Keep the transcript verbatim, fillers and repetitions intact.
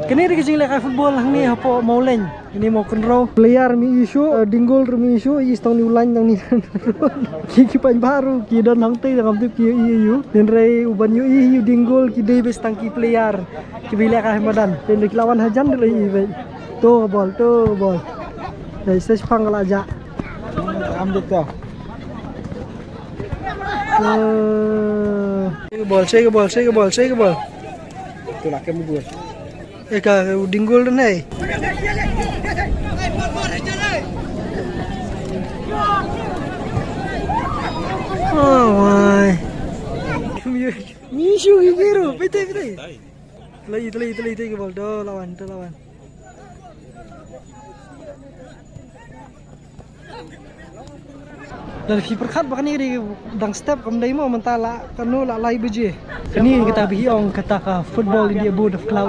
Kane dei ka jinglehkai football hangne hapoh Mawleng. Kane Mawkynrew. Player mi issue, uh, Dinggol ruh mi issue, i stong ni u line tang ni. Ki ki paidbah ruh ki don hangtei tang kam tip ki ïohi ïa u. Hynrei u ban ïohi ïa u Dinggol ki dei beit tang ki player. Ki ba ïalehkai ha madan. Hynrei ki la wan hajan dei la ïohi beit. To ka bol, to ka bol. Dei sa shipang ka la jah. Am dei to. Eh, shei ka bol, shei ka bol, shei ka bol, shei ka bol. To la kem bol. Eh, ka u Dinggol ne. Oh, wai. Mi shu ki biru, pete, pete. Tlei, tlei, tlei, tlei ka bol, to lawan, to lawan. Lada phi pyrkhat ba kane ka dei dang step kam dei mo, mynta la kano la lai baje. Kane kata ba ki ong kata ka Football in the Abode of Cloud.